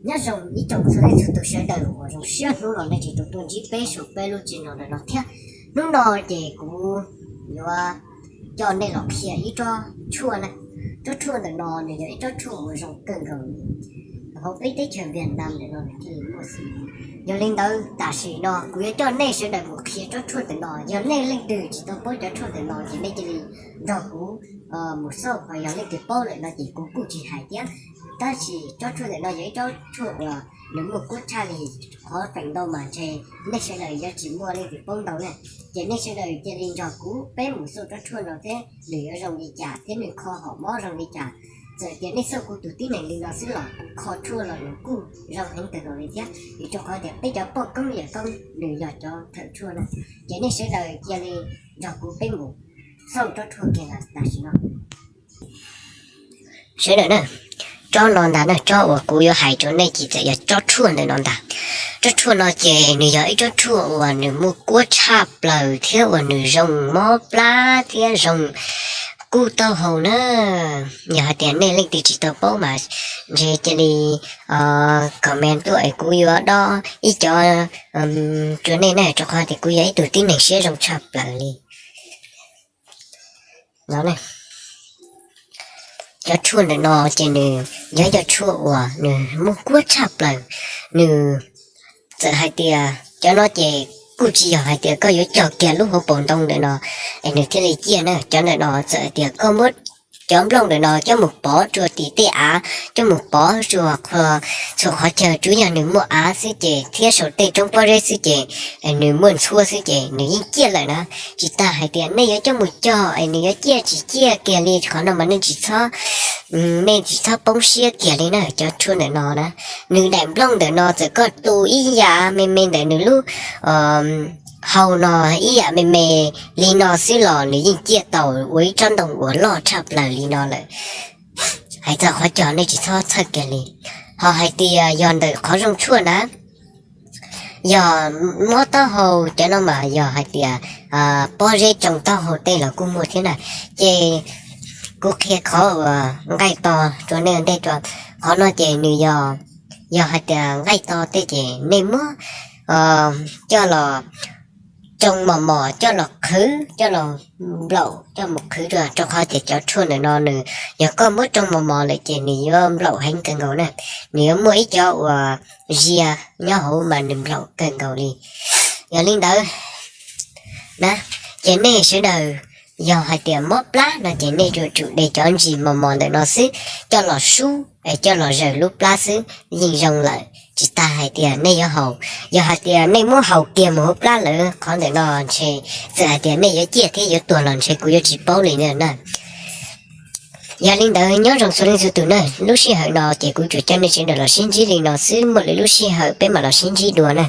Nyob zoo ib tsoom txhua leej txhua tus sawv daws uas zoo siab hnub no nej tseem tau tuaj ntsib peb saum peb lub channel no thiab. Hnub no ces kuv yuav coj nej los qhia ib tsob tshuaj na. Tsob tshuaj ntawm no nws yog ib tsob tshuaj uas zoo kawg nkaus li, hauv peb teb chaws Vietnam ntawm no nws thiaj li muaj xwb. Yog li ntawd tam sim no kuv yuav coj nej sawv daws mus qhia tsob tshuaj ntawm no. Yog nej leej twg tsis tau paub cov tshuaj ntawm no ces nej cia li nrog kuv mus xauj, ho yog leej twg paub lawm no ces kuv kuj tsis hais thiab. Tab sis tsob tshuaj ntawm no yog ib tsob tshuaj uas nws muaj kuab tshaj li. Qhov feem ntau mas ntshe nej sawv daws yuav tsis muaj leej twg paub ntau na. Ces nej sawv daws cia li nrog kuv peb mus xauj tsob tshuaj no thiab nws yuav zoo li cas thiab nws kho hom mob zoo li cas. Txawm tias nej xauj kuv tus tib neeg li no xwb los kuv kho tshuaj los nws kuj zoo heev kawg nkaus li thiab, vim rau qhov tias peb cov poj koob yawm koob nws yog cov thawm tshuaj na. Ces nej sawv daws cia li nrog kuv peb mus xauj tsob tshuaj kiag tam sim no. Sawv daws na, tsob no ntag na, tsob uas kuv yuav hais rau nej ces txawm yog tsob tshuaj ntawm no ntag. Tsob tshuaj no ces nws yog ib tsob tshuaj uas nws muaj kuab tshaj plaws thiab uas nws zoo mob plab thiab zoo kub taub hau na. Yog hais tias nej leej twg tsis tau paub mas ntshe cia li comment tuaj es kuv yuav dob ib cov rau nej na, rau qhov tias kuv yog ib tug tib neeg siab zoo tshaj plaws li no. Cov tshuaj ntawm no ces nws yog cov tshuaj uas nws muaj kuab tshaj plaws. Nws txawm hais tias cov no ces kuj tsis yog hais tias koj yuav cog kiag lub hauv paus ntoo ntawm no es nws thiaj li ciaj na. Cov ntawm no txawm hais tias koj muab cov nplooj ntawm no coj mus pov rua tim tej av, coj mus pov rua txhua qhov chaw, tsuav yog nws muaj av xwb ces thiab saum tej roob pob zeb xwb ces nws muaj ntxhuab xwb ces nws yeej ciaj lawm na. Tsis tas hais tias nej yuav coj mus cog es nws yuav ciaj tsis ciaj kiag li, qhov no mas nej tsis txhob, nej tsis txhob poob siab kiag li na. Cov tshuaj ntawm no na, nws daim nplooj ntawm no txawm koj tu ib yam me me ntawm nws lub hau no ib yam me me li no xwb los nws yeej ciaj tau ua ib tsob ntoo uas loj tshaj plaws li no lawm. Hais txog qhov cog nej tsis txhob txhawj kiag li. Ho hais tias yog ntawm qhov zoo tshuaj na, yog mob taub hau cov no mas yog hais tias pob zeb tsoo taub hau tej los kuj muaj thiab na. Ces kuv qhia qhov uas nqaij to rau nej ua ntej rau. Qhov no ces nws yog, yog hais tias nqaij to tej ces nej muab coj los tsoo mos mos coj los qhwv, coj los nplaum coj mus qhwv rau, rau qhov tias cov tshuaj ntawm no nws yog koj muab tsoo mos mos lawm ces nws yuav nplaum heev kawg nkaus na. Nws yuav muaj ib cov uas zia nyob hauv mas nws nplaum kawg nkaus li. Yog li ntawd na, ces nej sawv daws yog hais tias mob plab no ces nej yuav tsum de cov ntsis mos mos ntawm no xwb coj los sub es coj los zaws lub plab xwb yeej zoo lawm, tsis tas hais tias nej yuav haus. Yog hais tias nej muab haus kiag mus hauv plab lawm qhov ntawm no ntshe txawm hais tias nej yuav ciaj thiab yuav tuag los ntshe kuv yuav tsis paub li na. Yog li ntawd nyob zoo txhua leej txhua tus na, lub sij hawm no ces kuv tsuas coj nej sawv daws los sib ntsib li no xwb, muaj lwm lub sij hawm peb mam los sib ntsib dua na.